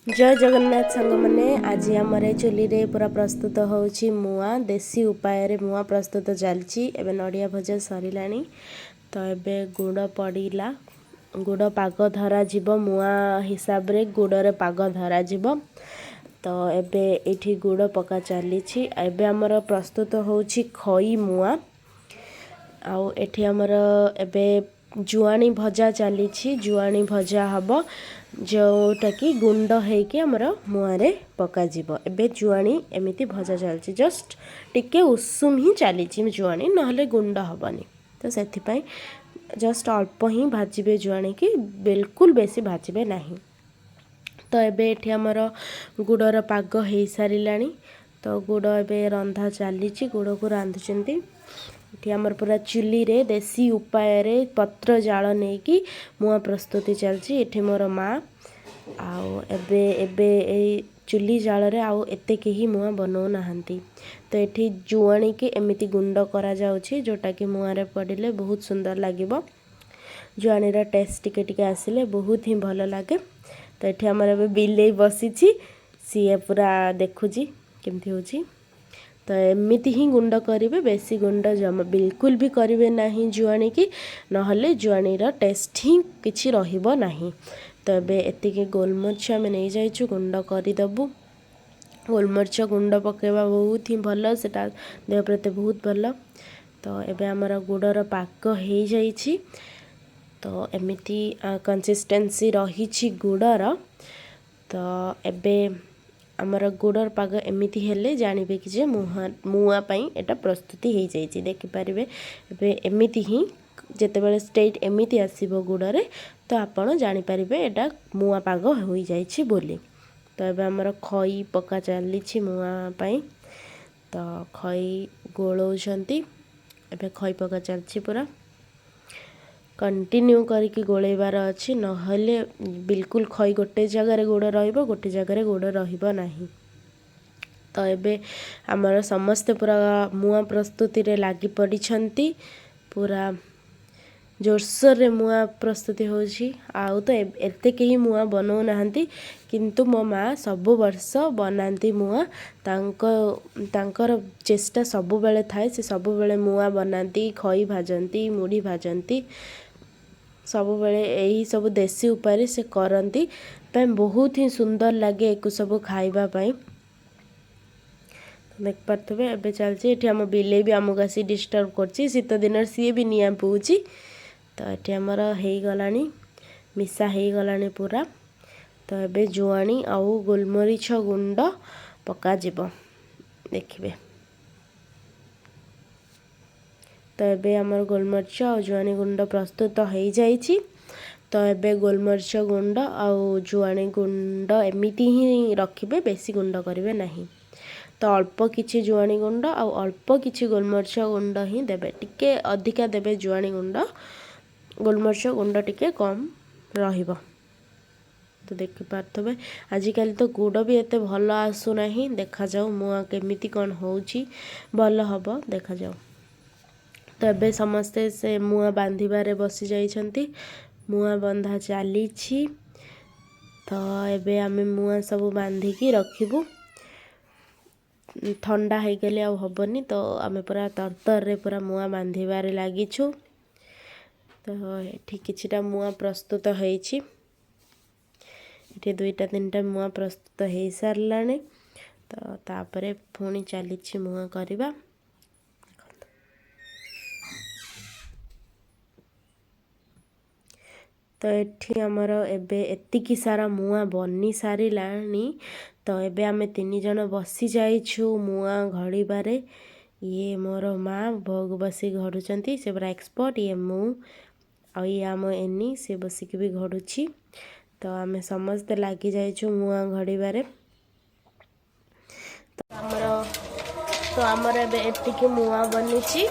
ଜୟ ଜଗନ୍ନାଥ ସାଙ୍ଗମାନେ, ଆଜି ଆମର ଏ ଚୁଲିରେ ପୁରା ପ୍ରସ୍ତୁତ ହେଉଛି ମୁଆଁ। ଦେଶୀ ଉପାୟରେ ମୁଆଁ ପ୍ରସ୍ତୁତ ଚାଲିଛି। ଏବେ ନଡ଼ିଆ ଭଜା ସରିଲାଣି, ତ ଏବେ ଗୁଡ଼ ପଡ଼ିଲା। ଗୁଡ଼ ପାଗ ଧରାଯିବ, ମୁଆଁ ହିସାବରେ ଗୁଡ଼ରେ ପାଗ ଧରାଯିବ। ତ ଏବେ ଏଇଠି ଗୁଡ଼ ପକା ଚାଲିଛି। ଏବେ ଆମର ପ୍ରସ୍ତୁତ ହେଉଛି ଖଇ ମୁଆଁ। ଆଉ ଏଠି ଆମର ଏବେ ଜୁଆଣି ଭଜା ଚାଲିଛି। ଜୁଆଣି ଭଜା ହେବ, ଯେଉଁଟାକି ଗୁଣ୍ଡ ହେଇକି ଆମର ମୁଆଁରେ ପକାଯିବ। ଏବେ ଜୁଆଣି ଏମିତି ଭଜା ଚାଲିଛି, ଜଷ୍ଟ ଟିକେ ଉଷୁମ ହିଁ ଚାଲିଛି ଜୁଆଣି, ନହେଲେ ଗୁଣ୍ଡ ହେବନି। ତ ସେଥିପାଇଁ ଜଷ୍ଟ ଅଳ୍ପ ହିଁ ଭାଜିବେ ଜୁଆଣିକି, ବିଲକୁଲ ବେଶୀ ଭାଜିବେ ନାହିଁ। ତ ଏବେ ଏଠି ଆମର ଗୁଡ଼ର ପାଗ ହେଇସାରିଲାଣି। ତ ଗୁଡ଼ ଏବେ ରନ୍ଧା ଚାଲିଛି, ଗୁଡ଼କୁ ରାନ୍ଧୁଛନ୍ତି। ଏଠି ଆମର ପୁରା ଚୁଲିରେ ଦେଶୀ ଉପାୟରେ ପତ୍ର ଜାଳ ନେଇକି ମୁଆଁ ପ୍ରସ୍ତୁତି ଚାଲିଛି। ଏଠି ମୋର ମା। ଆଉ ଏବେ ଏବେ ଏଇ ଚୁଲି ଜାଳରେ ଆଉ ଏତେ କେହି ମୁଆଁ ବନଉନାହାନ୍ତି। ତ ଏଠି ଜୁଆଣିକି ଏମିତି ଗୁଣ୍ଡ କରାଯାଉଛି, ଯେଉଁଟାକି ମୁଆଁରେ ପଡ଼ିଲେ ବହୁତ ସୁନ୍ଦର ଲାଗିବ। ଜୁଆଣିର ଟେଷ୍ଟ ଟିକେ ଟିକେ ଆସିଲେ ବହୁତ ହିଁ ଭଲ ଲାଗେ। ତ ଏଠି ଆମର ଏବେ ବିଲେଇ ବସିଛି, ସିଏ ପୁରା ଦେଖୁଛି କେମିତି ହେଉଛି। ତ ଏମିତି ହିଁ ଗୁଣ୍ଡ କରିବେ, ବେଶୀ ଗୁଣ୍ଡ ଜମା ବିଲକୁଲ ବି କରିବେ ନାହିଁ ଜୁଆଣିକି, ନହେଲେ ଜୁଆଣିର ଟେଷ୍ଟ ହିଁ କିଛି ରହିବ ନାହିଁ। ତ ଏବେ ଏତିକି ଗୋଲମରିଚ ଆମେ ନେଇଯାଇଛୁ, ଗୁଣ୍ଡ କରିଦେବୁ। ଗୋଲମରିଚ ଗୁଣ୍ଡ ପକାଇବା ବହୁତ ହିଁ ଭଲ, ସେଟା ଦେହ ପ୍ରତି ବହୁତ ଭଲ। ତ ଏବେ ଆମର ଗୁଡ଼ର ପାଗ ହେଇଯାଇଛି। ତ ଏମିତି କନସିଷ୍ଟେନ୍ସି ରହିଛି ଗୁଡ଼ର। ତ ଏବେ ଆମର ଗୁଡ଼ର ପାଗ ଏମିତି ହେଲେ ଜାଣିବେ କି ଯେ ମୁଆଁ ପାଇଁ ଏଇଟା ପ୍ରସ୍ତୁତି ହେଇଯାଇଛି। ଦେଖିପାରିବେ, ଏବେ ଏମିତି ହିଁ ଯେତେବେଳେ ଷ୍ଟେଟ୍ ଏମିତି ଆସିବ ଗୁଡ଼ରେ, ତ ଆପଣ ଜାଣିପାରିବେ ଏଇଟା ମୁଆଁ ପାଗ ହୋଇଯାଇଛି ବୋଲି। ତ ଏବେ ଆମର ଖଇ ପକା ଚାଲିଛି ମୁଆଁ ପାଇଁ। ତ ଖଇ ଗୋଳଉଛନ୍ତି, ଏବେ ଖଇ ପକା ଚାଲିଛି। ପୁରା କଣ୍ଟିନ୍ୟୁ କରିକି ଗୋଳେଇବାର ଅଛି, ନହେଲେ ବିଲକୁଲ ଖଇ ଗୋଟେ ଜାଗାରେ ଗୁଡ଼ ରହିବ, ଗୋଟେ ଜାଗାରେ ଗୁଡ଼ ରହିବ ନାହିଁ। ତ ଏବେ ଆମର ସମସ୍ତେ ପୁରା ମୁଆଁ ପ୍ରସ୍ତୁତିରେ ଲାଗି ପଡ଼ିଛନ୍ତି। ପୁରା ଜୋରସୋରରେ ମୁଆଁ ପ୍ରସ୍ତୁତି ହେଉଛି। ଆଉ ତ ଏତେ କେହି ମୁଆଁ ବନଉନାହାନ୍ତି, କିନ୍ତୁ ମୋ ମା ସବୁ ବର୍ଷ ବନାନ୍ତି ମୁଆଁ। ତାଙ୍କର ଚେଷ୍ଟା ସବୁବେଳେ ଥାଏ, ସେ ସବୁବେଳେ ମୁଆଁ ବନାନ୍ତି, ଖଇ ଭାଜନ୍ତି, ମୁଢ଼ି ଭାଜନ୍ତି। ସବୁବେଳେ ଏହି ସବୁ ଦେଶୀ ଉପାୟରେ ସେ କରନ୍ତି ପାଇଁ ବହୁତ ହିଁ ସୁନ୍ଦର ଲାଗେ ଏକୁ ସବୁ ଖାଇବା ପାଇଁ। ଦେଖିପାରୁଥିବେ, ଏବେ ଚାଲିଛି। ଏଠି ଆମ ବିଲେଇ ବି ଆମକୁ ଆସି ଡିଷ୍ଟର୍ବ କରୁଛି। ଶୀତ ଦିନରେ ସିଏ ବି ନିଆଁ ପୁଉଛି। ତ ଏଠି ଆମର ହେଇଗଲାଣି, ମିଶା ହେଇଗଲାଣି ପୁରା। ତ ଏବେ ଜୁଆଣି ଆଉ ଗୋଲମରିଚ ଗୁଣ୍ଡ ପକାଯିବ, ଦେଖିବେ। ତ ଏବେ ଆମର ଗୋଲମରିଚ ଆଉ ଜୁଆଣି ଗୁଣ୍ଡ ପ୍ରସ୍ତୁତ ହେଇଯାଇଛି। ତ ଏବେ ଗୋଲମରିଚ ଗୁଣ୍ଡ ଆଉ ଜୁଆଣି ଗୁଣ୍ଡ ଏମିତି ହିଁ ରଖିବେ, ବେଶୀ ଗୁଣ୍ଡ କରିବେ ନାହିଁ। ତ ଅଳ୍ପ କିଛି ଜୁଆଣି ଗୁଣ୍ଡ ଆଉ ଅଳ୍ପ କିଛି ଗୋଲମରିଚ ଗୁଣ୍ଡ ହିଁ ଦେବେ। ଟିକେ ଅଧିକା ଦେବେ ଜୁଆଣି ଗୁଣ୍ଡ, ଗୋଲମରିଚ ଗୁଣ୍ଡ ଟିକେ କମ୍ ରହିବ। ତ ଦେଖିପାରୁଥିବେ, ଆଜିକାଲି ତ ଗୁଡ଼ ବି ଏତେ ଭଲ ଆସୁନାହିଁ। ଦେଖାଯାଉ ମୁଆଁ କେମିତି କ'ଣ ହେଉଛି, ଭଲ ହେବ, ଦେଖାଯାଉ। ତ ଏବେ ସମସ୍ତେ ସେ ମୁଆଁ ବାନ୍ଧିବାରେ ବସି ଯାଇଛନ୍ତି, ମୁଆଁ ବନ୍ଧା ଚାଲିଛି। ତ ଏବେ ଆମେ ମୁଆଁ ସବୁ ବାନ୍ଧିକି ରଖିବୁ। ଥଣ୍ଡା ହେଇଗଲେ ଆଉ ହେବନି। ତ ଆମେ ପୁରା ତରତରରେ ପୁରା ମୁଆଁ ବାନ୍ଧିବାରେ ଲାଗିଛୁ। ତ ଏଠି କିଛିଟା ମୁଆଁ ପ୍ରସ୍ତୁତ ହେଇଛି। ଏଠି ଦୁଇଟା ତିନିଟା ମୁଆଁ ପ୍ରସ୍ତୁତ ହେଇସାରିଲାଣି। ତ ତାପରେ ପୁଣି ଚାଲିଛି ମୁଆଁ କରିବା। ତ ଏଠି ଆମର ଏବେ ଏତିକି ସାରା ମୁଆଁ ବନି ସାରିଲାଣି। ତ ଏବେ ଆମେ ତିନି ଜଣ ବସି ଯାଇଛୁ ମୁଆଁ ଘଡ଼ିବାରେ। ଇଏ ମୋର ମା ଭୋଗ ବସି ଘଡ଼ୁଛନ୍ତି, ସେ ପୁରା ଏକ୍ସପର୍ଟ। ଇଏ ମୁଁ ଆଉ ଇଏ ଆମ ଏନି, ସେ ବସିକି ବି ଘଡ଼ୁଛି। ତ ଆମେ ସମସ୍ତେ ଲାଗି ଯାଇଛୁ ମୁଆଁ ଘଡ଼ିବାରେ। ତ ଆମର ଏବେ ଏତିକି ମୁଆଁ ବନିଛି।